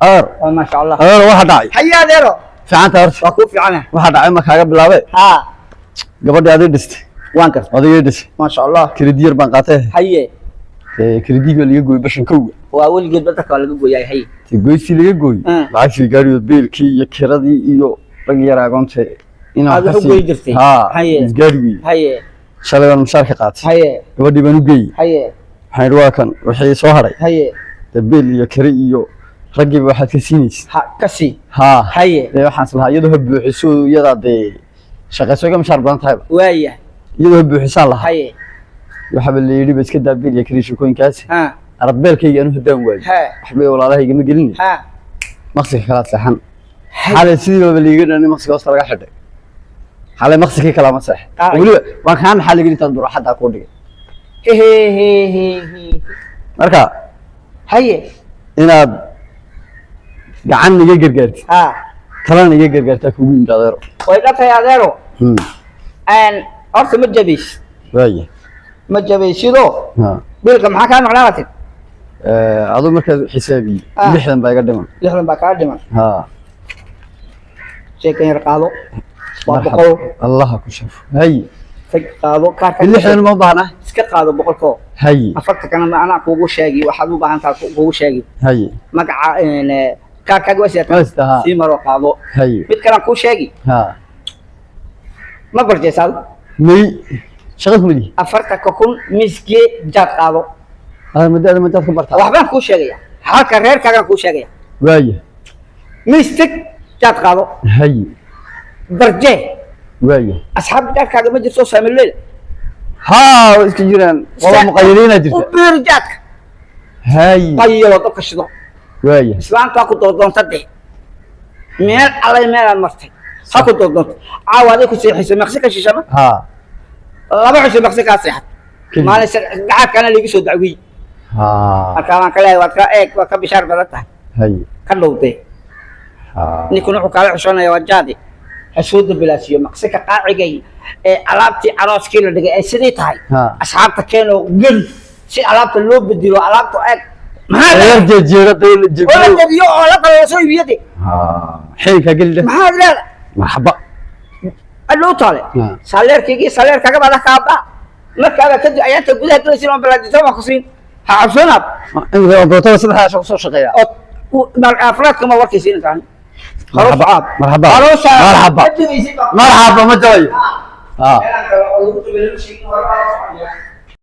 Adeer. Waa maasha Allah. Adeer, waxa dhacay? Haye adeero. Fiicanta horta? Waa kuu fiicana. Waxa dhacay ma kaaga bilaabay? Haa. Gabadhii adig dhistay. Waan karta. Odagay dhisay. Maasha Allah. Credit yar baan qaatay. Haye. Credit baa laga gooyey bashan kowga. Waa weligeed badarka waa laga gooyaay, haye. Dee goystii laga gooyey, lacagtii gaariyo, biilkii iyo kiradii iyo rag yar agoonta inaan Aad wax u ka goyn jirtay? Haa. Haye. Isgaarigii Haye. shalay baan mushaarka qaatay. Haye. Gabadhii baan u geeyey. Haye. Waxaan idhi, waa kan wixii soo haray. Haye. Dee biil iyo kiri iyo raggiiba waxaad ka siinaysa. Ha ka sii. Haa. Haye. Dee waxaan is lahaa iyadoo ha buuxiso, iyadaa dee shaqayso, iga mushaar badan tahayba. Waaya. Iyadoo ha buuxisaan lahaa. Haye. Waxaaba la yidhi ba iska daa biil iyo kiri shukooyinkaasi. Ha. Aradbeelkayga anu haddaan waayo, waxba walaalahayga ma gelin. Ha. Maqsinka kalaad seexan. Xalay sidii baba liiga dhani, maqsinka hoosta laga xidhay. Xalay maqsinkii kalaa ma seex. Qaacay. Weliba waan kaa maxaa laga intaan duraxaddaa kuu dhigay. He he he he he. Marka Haye. inaad gacan iga gargaartid, Ha. talana iga gargaartaa kugu yimid, adeero. Way dhatay, adeero. Horta ma jabays. Waaya. Ma jabaysido. Ha. Biilka maxaa kaa maqnaanatid? Aduu markaad xisaabiyey, 60 baa iga dhiman. 60 baa kaa dhiman. Ha. Sheekan yar qaado, waa Marxaba. 100. Allaha ku shafo, haye. Tag, qaado kaarka. 60 ma u baahnaa? Iska qaado 100-koo. Haye. 40 kana ma anaa kuugu sheegi, waxaad u baahan tahay kuugu sheegi. Haye. Magaca kaarkaaga waa sidataa? Waa sitaa, haa. Sii maroo qaado. Haye. Mid kalaan kuu sheegi. Ha. Ma barjeysaad? May, shaqad kuma lihi. 40-ka kun miskee jaad qaado. Ada madaada madaad ku bartaa. Waxbaan kuu sheegaya, halka reerkaagaan kuu sheegaya. Waaya. Miis teg, jaad qaado. Haye. Barjee. Waaya. Asxaab jaadkaaga ma jirto saamileyl? Haa, way iska jiraan, wala muqayyadiina U jirta. Biir jaadka. Haye. Qayilo, dabka shido. Waaya. Islaantaa ku doordoonta dee, meel allay meelaad martay ha ku doordoonto. Caawa aday ku seexayso maqsi ka shishama. Haa. 2 cisho maqsi kaa seexat. Keliya. Maalin gacaadkaana liigu soo dacwiyey. Haa. Marka waan ka leeyahay, waad ka eeg, waad ka bishaar badan tahay. Haye. Ka dhowdee. Haa. Ninkuna wuxuu kaala xishoonaya waa jaadi, ha soo dabilaasiyo maqsika qaacigay ee alaabtii arooskii la dhigay ay sidii tahay. Haa. Asxaabta keenoo geli si alaabta loo bedelo, alaabta eeg maxaa Reer leedahay? Jeejeera day la Oo la jebiyo. jabiyo oo la kala soo iibiyade. Haa, xilka geli dheh. Maxaad leedahay? Marxaba. Adhow taale. Haa. Saleerkaygii saleerkaaga baa kaaba markaaba kadib ayaanta gudaha galaysin oo balaadisa waan ku siin, ha cabsoonaad. Imika gootada saddexdaa shaqo soo shaqeeya. Oo afraadka ma warkaysa intaan. Marxaba, marxaba, marxaba, marxaba, ma jabayo. Haa. Meelaan kale oo lagu jabay lama sheegin, hore baa la soconaya.